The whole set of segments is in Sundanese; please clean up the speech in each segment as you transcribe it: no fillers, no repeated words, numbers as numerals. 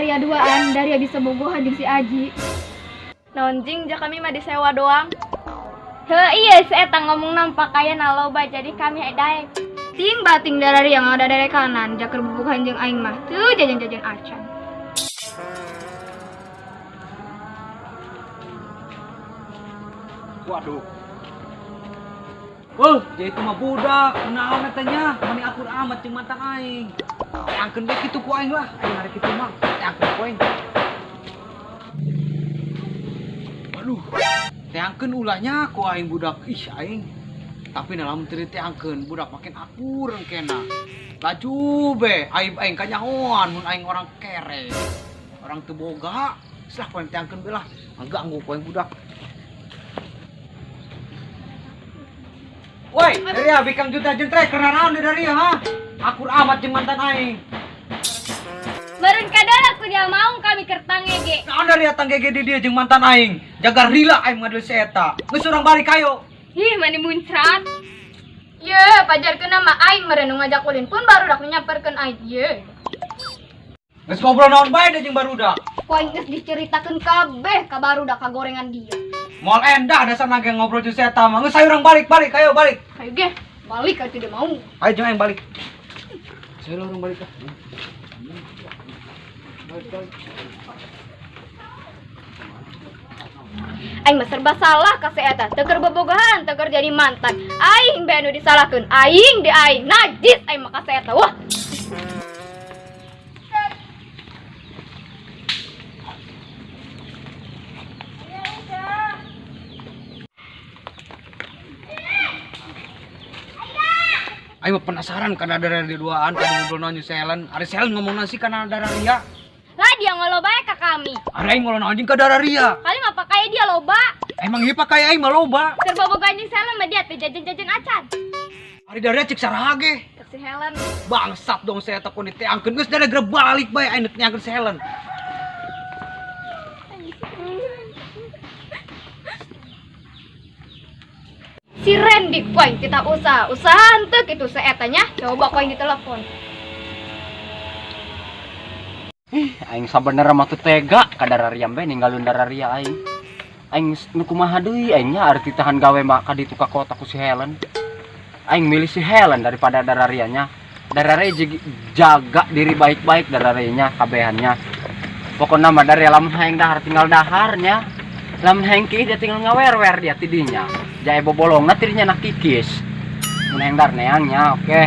Daria duaan, Daria bisa bogohan jeung si Aji. Naon jing ja kami mah disewa doang. Heuh iya si eta ngomong nampak kaya loba jadi kami daek. Ting bating Dararia ngada kanan, ja keur bobogohan jeung aing mah. Teu jajan-jajan acan. Waduh. Wah, jadi itu mah budak, kunaon eta nya, mani akur amat jeung mantan aing. Teangkeun bae kitu ku aing lah, aing hari kitu mah, teangkeun ku aing. Waduh, teangkeun ulahnya ku aing budak, ih aing. Tapi nah lamun teu diteangkeun budak makin akur engkena. Laju be, aib aing kanyahoan mun aing orang kere. Orang teu boga, geus lah ku aing teangkeun be lah, ganggu ku aing budak. Woi, Daria bikang juta jentrek karena naon di Daria ha? Akur amat jeung mantan aing. Meureun kadala ku dia maung kami keur tangege. Naon Daria tangege di dia jeung mantan aing? Jaga rila aing ngadil si eta. Geus urang balik ayo. Ih, mani muncrat. Ye, pajarkeun nama aing meureun nu ngajak ulin pun barudak nu nyamperkeun aing. Ye. Geus ngobrol naon bae da jeung barudak? Ku aing geus diceritakeun kabeh ka barudak ka gorengan dia. Moal endah dasar nage ngobrol jeung si eta mah. Geus ayo urang balik-balik, ayo balik. Ayo ge, balik atuh dia mau. Ayo jeung aing balik. Saya urang balik ah. Balik, balik. Aing mah serba salah ka si eta. Teu keur bobogohan, teu keur jadi mantan. Aing bae nu disalahkeun. Aing di aing najis aing mah ka si eta. Wah. Aing mah penasaran kana Daria duaan tadi ngobrol naon jeung si Helen. Ari si Helen ngomong naon sih kana Daria? Lah dia ngolo bae ka kami. Ari aing ngolo naon jeung ka Daria? Kali mah pakai dia loba. Emang ieu pakai aing mah loba. Keur bobogohan jeung si Helen mah dia teh jajan-jajan acan. Ari Daria cek saraha ge? Cek si Helen. Bangsat dong saya eta kun diteangkeun geus Daria geura balik bae aing neangkeun si Helen. Si Randy ku aing titah usaha, usaha henteu kitu saetanya, coba ku aing ditelepon. Ih, aing sabenerna mah teu tega ka Dararia bae ninggalun Dararia aing. Aing nu kumaha deui aing nya ari titahan gawe mah ka ditu ka kota ku si Helen. Aing milih si Helen daripada Dararia nya. Dararia jaga diri baik-baik Dararia nya kabehannya. Pokona mah Daria lamun hayang dahar tinggal daharnya. Lamun hayang kiih dia tinggal ngawer-wer dia tidinya. Jae bobolongna tidinya nak kikis. Mun hayang dahar neangnya, oke.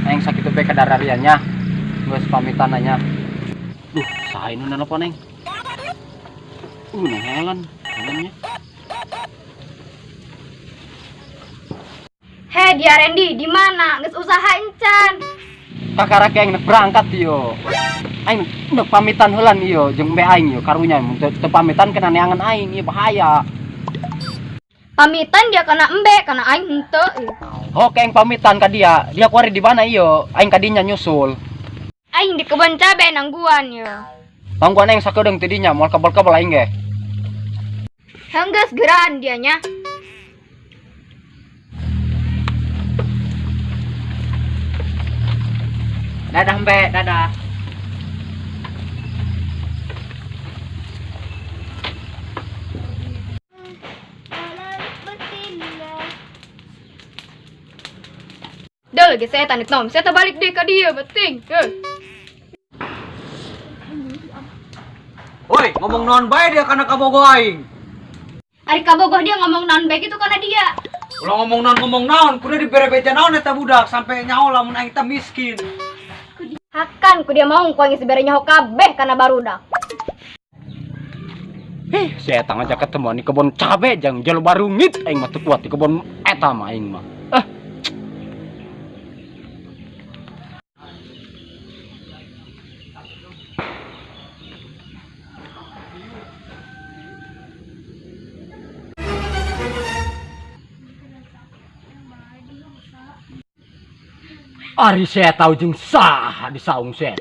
Hayang sakitu bae ka Dararia nya. Geus pamitan nya. Duh, saha nu nelpon aing? Neng Helen, Helennya. Heh, dia Randy, di mana? Geus usaha encan. Kakara aing nek berangkat yo. Aing nek pamitan heula ieu jeung be aing yo karunya mun teu pamitan kena neangan aing ieu bahaya. Pamitan dia kena embe, kena aing henteu. Oke, aing pamitan ka dia. Dia kuari di mana ieu? Aing ka dinya nyusul. Aing di kebun cabe nangguan yo. Tangguan aing sakedeung ti dinya moal kebel-kebel aing ge. Henggeus geuraan dianya. Dadah embe, dadah. Dah lagi saya tanik nom, saya terbalik deh ke dia, beting. Heh. Woi, ngomong naon bae dia karena kabogoh aing. Ari kabogoh dia ngomong naon bae gitu karena dia. Ulah ngomong naon ngomong naon, kudu dibere beja naon eta budak sampai nyaho lamun aing teh miskin. Hakan ku dia mau ku aing dibere nyaho kabeh karena barudak. Hih, saya tang aja ketemu di kebun cabe jang jelo barungit aing mah teu kuat di kebun eta mah aing mah. Ah. Ari saya tahu jeung saha di saung saya.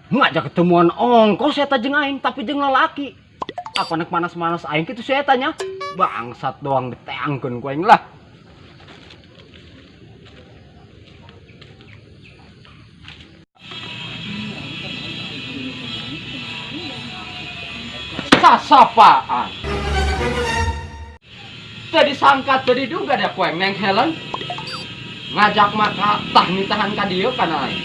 Ngajak ketemuan ongkos saya jeung aing tapi jeung lalaki. Apa nek manas-manas aing kitu saya tanya. Bangsat doang diteangkeun ku aing lah. Nyasapaan. Teu disangka, teu diduga dia ku aing Neng Helen ngajak maka tah nitahan ka dieu kana aing.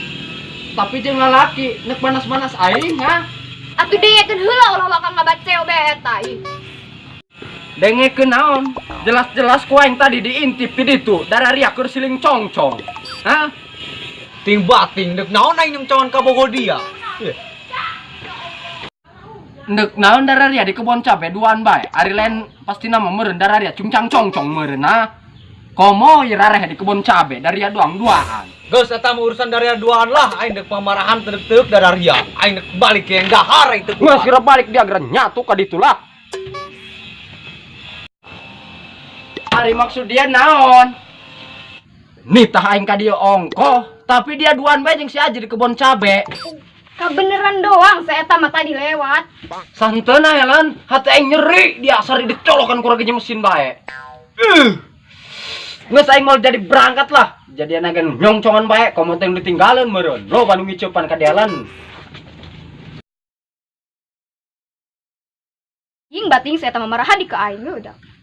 Tapi jeung lalaki nek manas-manas aing ha. Atuh dengekeun heula, ulah waka ngabaceo be eta. Ih. Dengekeun naon? Jelas-jelas ku aing tadi diintip di ditu, dararia keur siling congcong. Hah? Ting bating dek naon aing nyongcongan ka bogo dia. Ndek naon dararia di kebon cabe duaan bae. Ari lain pasti nama meureun dararia cungcang congcong meureun ha. Komo ieu rareh di kebon cabe daria doang duaan. Geus, eta mah urusan dari duaan lah, aing dek pamarahan teu deuk dararia. Aing dek balik ke yang dahar, aing teu Geus kuat. kira balik dia geura nyatu ka ditu lah. Ari maksud dia naon? Nitah aing ka dieu ongkoh, tapi dia duaan bae jeung si Aji di kebon cabe. Kabeneran doang saya eta mah tadi lewat. Santeuna, Helen, hati aing nyeri dia sari dicolokan ku ragi mesin bae. Geus, aing mau jadi berangkat lah. Jadi anak nyongcongan bae, komo teh ditinggalin meureun. Loba nu ngiceupan ka Helen. Ying bating saya eta mah marahan di ka aing we udah.